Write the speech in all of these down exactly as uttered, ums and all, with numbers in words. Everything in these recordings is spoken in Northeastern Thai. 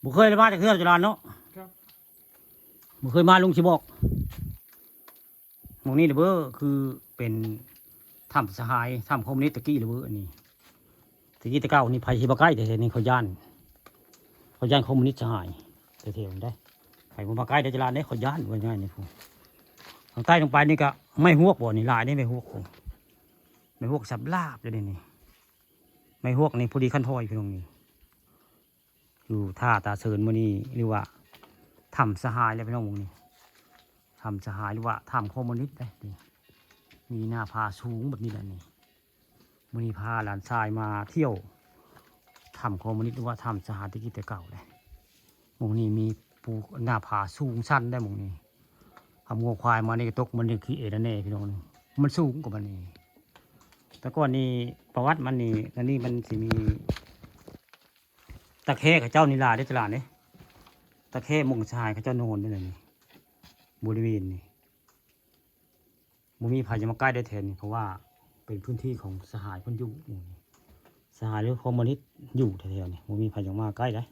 บ่เคยมาจักเทื่อ จรัญเนาะ ครับ บ่เคยมา ลุงสิบอก หม่องนี้เด้อเบ้อ คือเป็นถ้ำสหาย ถ้ำคอมมิวนิสต์ตะกี้เด้อเบ้อ อันนี้ ตะกี้แต่เก่านี่ไผสิมาใกล้ แต่นี่เขาย้าน เขาย้านคอมมิวนิสต์สหาย แถวๆนี้ได้ ไผบ่มาใกล้ได้ จรัญเด้ เขาย้าน ว่าง่ายนี่พุ้น ทางใต้ลงไปนี่ก็ไม้ฮวกบ่ นี่หลายเด้ ไม้ฮวกพุ้น ไม้ฮวกสับลาบเลยนี่ ไม้ฮวกนี่พอดีคันทอยพี่น้องนี่ อยู่ท่าตาเสินมื้อนี้ หรือว่าถ้ำสหายแหละพี่น้อง หม่องนี้ ถ้ำสหายหรือว่าถ้ำคอมมิวนิสต์เด้ นี่ มีหน้าผาสูงแบบนี้แหละนี่ มื้อนี้พาหลานชายมาเที่ยวถ้ำคอมมิวนิสต์หรือว่าถ้ำสหายตะกี้แต่เก่าเลย หม่องนี้มีภู หน้าผาสูงชันได้ หม่องนี้ เอางัวควายมานี่ก็ตกมันนี่ขี้เอระแน่พี่น้องนี่ มันสูงกว่ามันนี่ แต่ก่อนนี่ประวัติมันนี่ อันนี้มันสิมี ตะแคร่เขาเจ้านี่หลายเด้อ จรัญเด้ ตะแคร่หม่องสหายเขาเจ้านอนนี่แหละนี่ บริเวณนี่ บ่มีไผจะมาใกล้ได้แถวนี้ เพราะว่าเป็นพื้นที่ของสหายเพิ่นอยู่ สหายหรือคอมมิวนิสต์อยู่แถวๆนี้ บ่มีไผจะมาใกล้ได้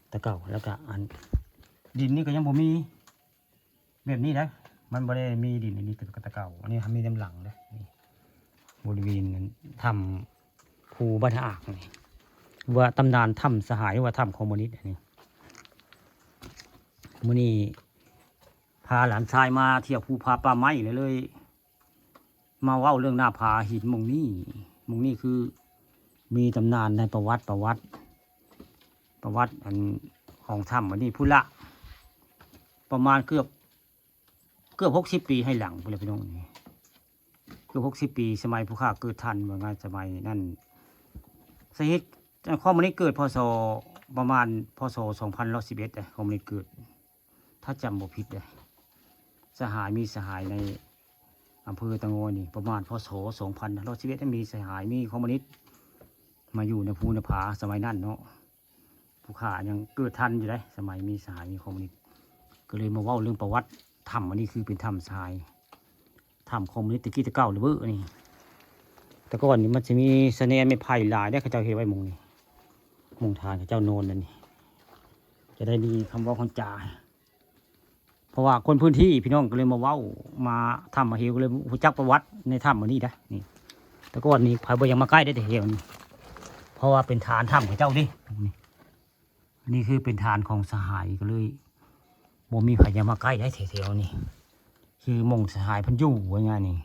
แต่เก่า แล้วก็อัน ดินนี่ก็ยังบ่มีแบบนี้นะ มันบ่ได้มีดินอันนี้แต่เก่า อันนี้มีน้ำหลังเด้ นี่ บริเวณนั้นถ้ำภูบ้านหาดนี่ ว่าตำนานถ้ำสหาย ว่าถ้ำคอมมิวนิสต์อันนี้ มื้อนี้พาหลานชายมาเที่ยวภูผาป่าไม้เลย เลย มาเว้าเรื่องหน้าผาหินหม่องนี้ หม่องนี้คือมีตำนานในประวัติ ประวัติ ประวัติอันของถ้ำอันนี้พุ้นละ ประมาณเกือบ เกือบหกสิบปีให้หลังพุ้นละพี่น้อง นี่ เกือบหกสิบปี สมัยผู้ข้าเกิดทัน ว่าง่าย สมัยนั้น สาเหตุ คอมมิวนิสต์เกิด พ.ศ. ประมาณ พ.ศ. สองพันสิบเอ็ด เด้ คอมมิวนิสต์เกิด ถ้าจำบ่ผิดเด้ สหาย มีสหายในอำเภอตะโงนี่ ประมาณ พ.ศ. สองพันสิบเอ็ด มีสหาย มีคอมมิวนิสต์มาอยู่ในภูนภาสมัยนั้นเนาะ ผู้ข้ายังเกิดทันอยู่เด้ สมัยมีสหาย มีคอมมิวนิสต์ ก็เลยมาเว้าเรื่องประวัติถ้ำอันนี้คือเป็นถ้ำสหาย ถ้ำคอมมิวนิสต์ตะกี้แต่เก่าเลยเบ้อ อันนี้ แต่ก่อนนี่มันจะมีสะแนนไม้ไผ่หลายเด้ เขาเจ้าเฮ็ดไว้หม่องนี้ หม่องฐานเขาเจ้านอนนั่นนี่ จะได้มีคำเว้าคำจา เพราะว่าคนพื้นที่พี่น้องก็เลยมาเว้า มาถ้ำมาเหว ก็เลยรู้จักประวัติในถ้ำอันนี้นะ นี่ แต่ก่อนนี่ไผบ่อยากมาใกล้ได้แต่เหวนี่ เพราะว่าเป็นฐานถ้ำเขาเจ้าเด้ นี่ อันนี้คือเป็นฐานของสหาย ก็เลยบ่มีไผอยากมาใกล้ได้แถวๆนี้ คือหม่องสหายเพิ่นอยู่ ว่าง่ายนี่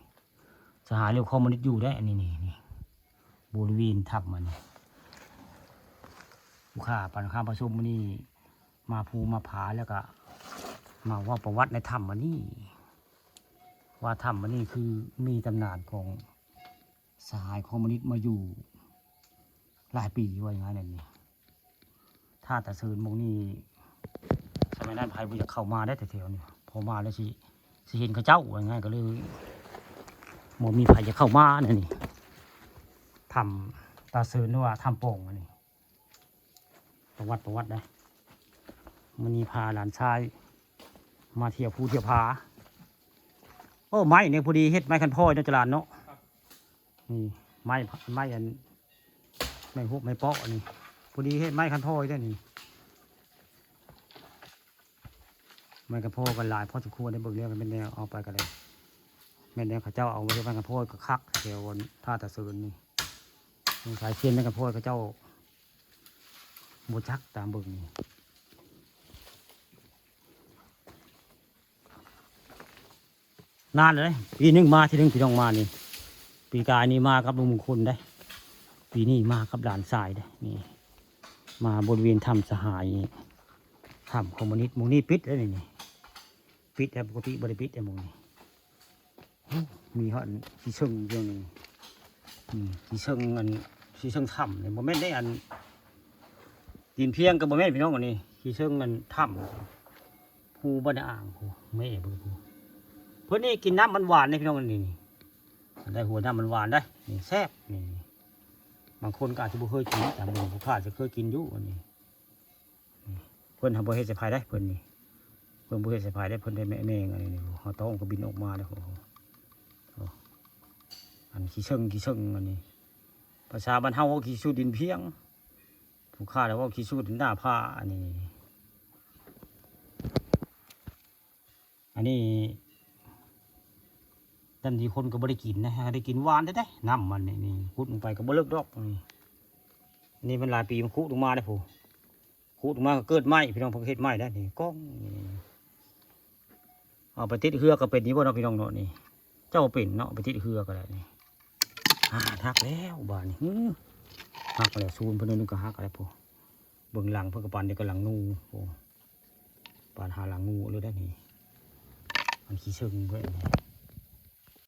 สหายหรือคอมมิวนิสต์อยู่ได้ อันนี้นี่ นี่ บริเวณถ้ำมัน ผู้ข้าปานข้ามประชุมมื้อนี้ มาภูมาผา แล้วก็มาเว้าประวัติในถ้ำอันนี้ ว่าถ้ำอันนี้คือมีตำนานของสหายคอมมิวนิสต์มาอยู่หลายปี ว่าอย่างนั้นนี่ ท่าตาเซินหม่องนี้ สมัยนั้นไผบ่อยากเข้ามาได้แถวๆนี้ พอมาแล้วสิ สิเห็นเขาเจ้า ว่าอย่างนั้นก็เลยบ่มีไผอยากเข้ามานั่นนี่ ถ้ำตาเซินหรือว่าถ้ำโป่งอันนี้ ประวัติ ประวัตินะ มื้อนี้พาหลานชายมาเที่ยวภูเที่ยวผา โอ้ ไม้นี่พอดีเฮ็ดไม้คันพอยเนาะ จรัญเนาะ นี่ ไม้ ไม้อัน ไม้ฮุบไม้เปาะนี่ พอดีเฮ็ดไม้คันพอยได้นี่ ไม้คันพอยก็หลายพอสมควรได้ เบิ่งแล้วก็แม่นแนวเอาไปก็ได้ แม่นแนวเขาเจ้าเอาไว้เฮ็ดไม้คันพอยก็คักแถวท่าตาเซินนี่ สายเทียนไม้คันพอยเขาเจ้าบ่จักตามเบิ่งนี่ นานเลย ปีหนึ่งมาทีหนึ่งพี่น้องมานี่ ปีกายนี่มากับลุงมงคลได้ ปีนี้มากับหลานชายได้ นี่ มาบริเวณถ้ำสหาย ถ้ำคอมมิวนิสต์ หม่องนี้ปิดแล้วนี่ นี่ ปิดแล้ว ปกติบ่ได้ปิดแล้วหม่องนี้ มีฮอดขี้เชิงอยู่นี่ อืม ขี้เชิงอัน ขี้เชิงถ้ำนี่ บ่แม่นได้อัน ดินเพียงก็บ่แม่นพี่น้อง อันนี้ ขี้เชิงอันถ้ำ ภูบ่ได้อ่าง ภูแม่เบิ่ง ภู เพิ่นนี่กินน้ำมันหวานนี่พี่น้อง อันนี้นี่ ได้หัวน้ำมันหวานได้ นี่แซ่บ นี่ บางคนก็อาจจะบ่เคยกิน แต่บางผู้ข้าจะเคยกินอยู่ อันนี้ นี่ เพิ่นหาบ่เฮ็ดใส่ไผได้ เพิ่นนี่ เพิ่นบ่เฮ็ดใส่ไผได้ เพิ่นได้แม่ แมงอันนี้นี่ เฮาต้องก็บินออกมาแล้ว โอ้โห โอ้ อันขี้เชิง ขี้เชิงอันนี้ ภาษาบ้านเฮาว่าขี้สูดดินเพียง สงขลาแล้วว่าขี้สูดหน้าผ้าอันนี้ อันนี้ดำดีคนก็บ่ได้กินนะ ได้กินหวานได้ๆ น้ำมันนี่ นี่ขุดลงไปก็บ่เลิกดอกนี่ นี่มันหลายปีมันขุดลงมาได้อผู้ ขุดลงมาก็เกิดใหม่ พี่น้อง เพิ่นเฮ็ดใหม่ได้นี่ ก้องนี่ เอาไปติดเฮือก็เป็นนี่บ่เนาะ พี่น้องเนาะ นี่ เจ้าเป็นเนาะ ไปติดเฮือก็ได้นี่ อ่า หักแล้วบาดนี้ หือ หักแล้ว ซูนเพิ่นนึงก็หักแล้วผู้ เบิ่งหลังเพิ่นก็ปานเดียวกับหลังหนู โอ้ ปานหาหลังหนูเลยได้อนี่ อันขี้เชิงเพิ่น